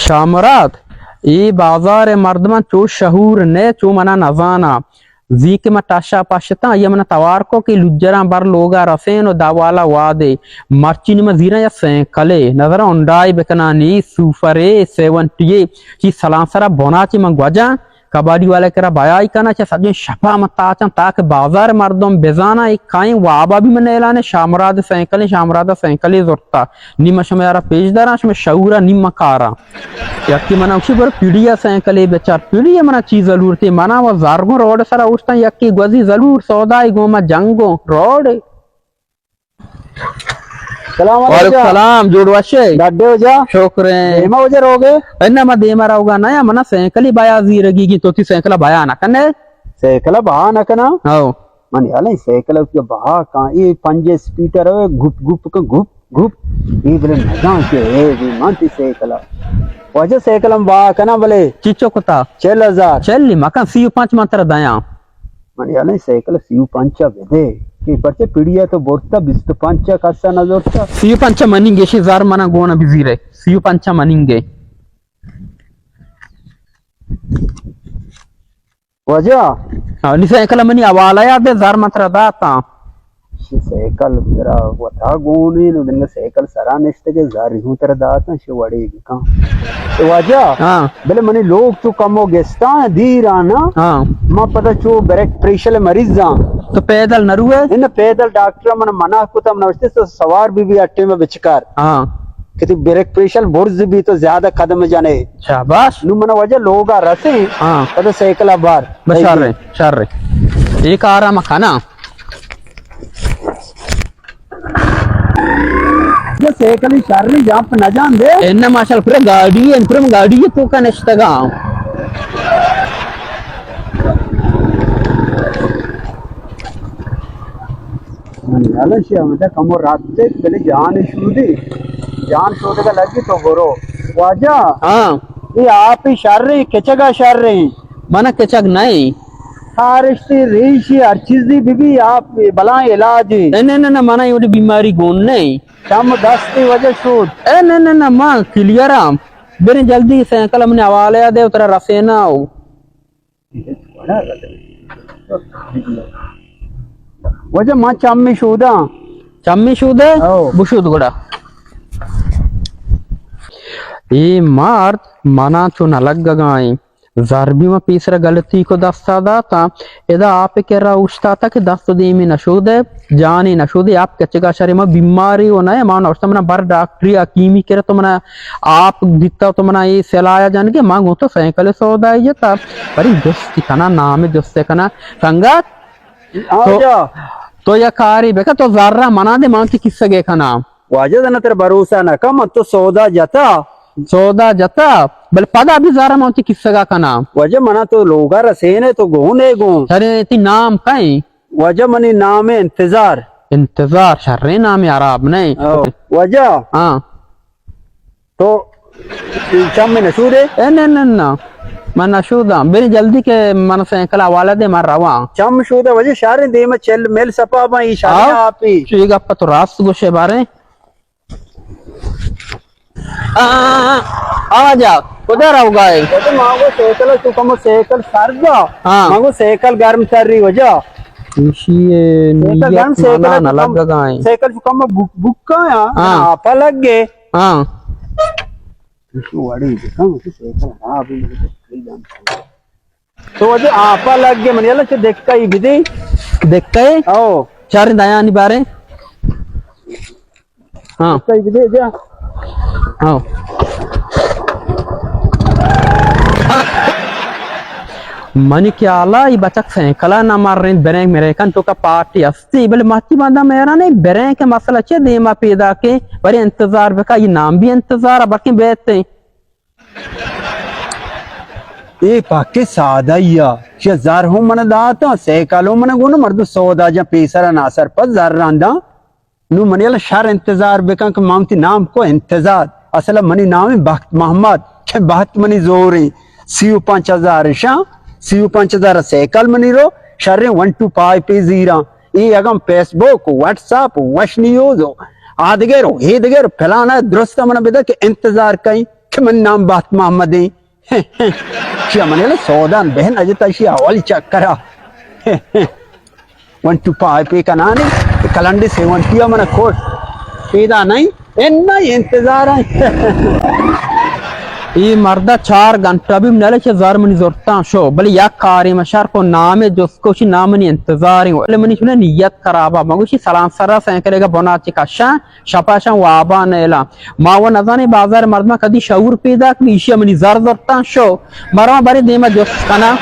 شامراد، اے بازار ءِ مردماں چو شعور نہ، چو منا نزاناں۔ زی کہ من ٹشا پشتاں، آئی ءَ منا توار کو کہ لجراں بر لوگا رسین و دوالا وادے۔ مرچی نی من زیراں یا سینکلے، نظر ہنڈائی بکنانی، سوپرے، سیونٹی، چی سلام سرا بنا چی من گوجاں۔ کباڈی والے کرا بیائی کنا، چہ سجیں شپا من تاچاں تاکہ بازار مردم بزاناں، اے کائیں وابا بھی من اعلان شامراد سینکلیں، شامراد سینکلے زرتا۔ نی من شما یارا پیش داراں، شما شعورا نی من کاراں۔ یکی منا گوشی برو پیڑیا سینکلے بچار، پیڑیا منا چی ضرورتے، منا و زرگوں روڈ سرا اوشتاں، یکی گوزی ضرور سودائی گوں ما جنگوں روڈ۔ سلام علیکم۔ وعلیکم سلام، جوڑ وشے؟ ڈڈے ہو جا۔ شکر ہے۔ دیما ہو جا روگے؟ انا ما دیما روگا نہ، منا سائیکل ہی بایا زیرگی گی، تو تی سائیکل بایا نہ کنے؟ سائیکل بہا نہ کنا؟ ہاؤ۔ من یالا سائیکل کی بہا کان، اے پنجے سپیٹر ہے، گپ گپ کا گپ گپ۔ اے بلے نہ جان کے اے بھی من تی سائیکل۔ واجہ سائیکل ہم بہا کنا بلے۔ چیچو کتا؟ چل ہزار۔ چل مکان سی و پنچ من ترا دیاں۔ من یعنی سائیکل سی و پنچ ءَ بدے، کہ پرچے پیڑی ءَ تو برتا بیست و پنچ ءَ کس ءَ نہ زرتا۔ سی و پنچ ءَ مننگ ایشی زر منا گون بزیرے۔ سی و پنچ ءَ مننگ ءَ۔ واجہ؟ ہاں، نی سائیکل منی حوالہ ءَ دے، زر من ترا داتاں۔ شی سائیکل ترا وتا گون ایں، نو دنگا سائیکل سرا نشتگے، زر ہوں ترا داتاں، شی وڑے بکاں۔ تو واجہ، ہاں۔ بلے منی لوگ تو کمو گستا دیرانا۔ ہاں۔ ما پدا چو بریک پریشل مریضاں۔ تو پیدل نہ روئے؟ ان پیدل ڈاکٹر من منع کتا، من وشتے تو سوار بی بی اٹے میں بچکار۔ ہاں۔ کہ تی بریک پریشل برز بی تو زیادہ قدم جنے۔ شاباش۔ نو من واجہ لوگا رسے۔ ہاں۔ پدا سائیکل بار۔ بس شر ہے، شر ہے۔ ایک آرام کھانا۔ یہ سائیکل ہی شر نہیں، جمپ نہ جان دے۔ اے نہ ماشاءاللہ، پورا گاڑی ہے، پورا گاڑی ہے، تو کا نشتگا۔ من یالا شی ہمدا کمو رات تے بلے جان شودی۔ جان شودگا لگی تو برو۔ واجہ۔ ہاں۔ یہ آپ ہی شر رہی، کچگا شر رہی۔ منا کچگ نہیں۔ خارشتی، ریشی، ہر چیزی بی بی آپ بلائیں علاج۔ اے نہ، نہ، نہ، منا یہ بیماری گون نہیں۔ چم دستی وجہ شود۔ اے نہ، نہ، نہ، ما کلیئر ہم۔ بریں جلدی سائیکل ہمنے حوالے دے، اترا رسینا ہو۔ وجہ ما چمی شوداں۔ چمی شودے؟ او۔ بشود گڑا۔ اے مرد منا چو نہ لگگائیں۔ زر بھی ما پیسرا غلطی کو دستا داتا۔ ادا آپ کرا اوشتاتا کہ دست دیمی نشودے، جانی نشودے، آپ کچگا شری ما بیماری و نہ، ما نوشتا منا بر ڈاکٹری حکیمی کرا تو منا آپ دیتا تو منا اے سلایا جنگے، ما گوں تو سائیکل سودا جتا، پری جستی کنا، نام جستے کنا۔ سنگت، ہاں تو، واجہ۔ تو یا کاری بکن، تو زرا منا دے، ما تی کسگے کنا۔ واجہ زنا تر بھروسہ نہ کم، تو سودا جتا۔ سودا جتا، بل پدا بھی زرا ما تی کسگا کنا۔ واجہ منا تو لوگا رسینے تو گونے گون۔ ارے تی نام کئیں؟ واجہ منی نام انتظار۔ انتظار، شریں نام عرب نہیں۔ او، واجہ۔ ہاں۔ تو چم نشودے؟ اے نہ، نہ، نہ۔ من نشوداں۔ بری جلدی کہ من سائیکل حوالہ دے، من رواں۔ چم شودہ واجہ شاریں دیم چل میل سپا باں، ای شاریں آؤ۔ آپی۔ چو یہ گپ تو راست گوشے بارے۔ آ، آ، آ جا، کجا رہو گائے؟ واجہ مانگو سائیکل، تو کمو سائیکل سرد آ۔ ہاں۔ مانگو سائیکل گرم تر رہی واجہ۔ سائیکل گرم، سائیکل نہ لگ گائیں۔ سائیکل تو کمو بک، بک کا یا؟ ہاں۔ آپ لگ گئے۔ ہاں۔ تو وڑے بکن، تو سائیکل خراب ہے، مجھے تو کئی دان۔ تو وجہ آپا لگ گئے، من یلا چہ دکا ہی بدی۔ دکا ہی؟ او۔ چاریں دیانی بارے۔ ہاں۔ دکا ہی بدی جا۔ ہاں۔ منی خیالا ای بچک سائیکلا نہ مر رہے، بریک مریکن تو کا پارٹی است۔ سی بلے ماتی باندا مہران اے بریک مسئلہ چے دیما پیدا کے، بلے انتظار بکا، یہ نام بھی انتظار، بلکہ بیتے۔ اے پاکے سادہ یا، چہ زر ہوں من داتا، سائیکل ہوں من گون، مردم سودا جا پیسر ناسر پہ زر راندا۔ نو منی ال شر انتظار بکن کہ مامتی نام کو انتظار۔ اصل منی نام بخت محمد، چہ بخت منی زوریں۔ سی و پنچ ہزار شاں، سی و پنچ ہزار سائیکل منی رو، شریں ون ٹو فائیو پی زیراں۔ اے اگم فیس بک، واٹس اپ، وش نیوز، آدگر، ہیدگر، پلانا درست من بدہ کہ انتظار کئیں، تو من نام بات محمد ایں۔ شی من یلا سودان بہن اجتا شی اولی چکرا۔ ون ٹو پائے پہ کنانی، کلنڈی سیونٹی من کوٹ پیدا نہیں، انا انتظار ہے۔ ای مردا چار گھنٹہ بھی نلے چہ زر منی زرتاں شو، بلے یک کاری مشار کو نام جست کو شی نام منی انتظار ہے، بلے منی چنے نیت خرابا، مگو شی سلام سرا سینکلے کا بنا چی کشاں، شپاشاں وابا نیلاں۔ ما و نزانیں بازار مردماں کدی شعور پیداک بی، ایشی منی زر زرتاں شو۔ مرواں برے دیما جست کناں۔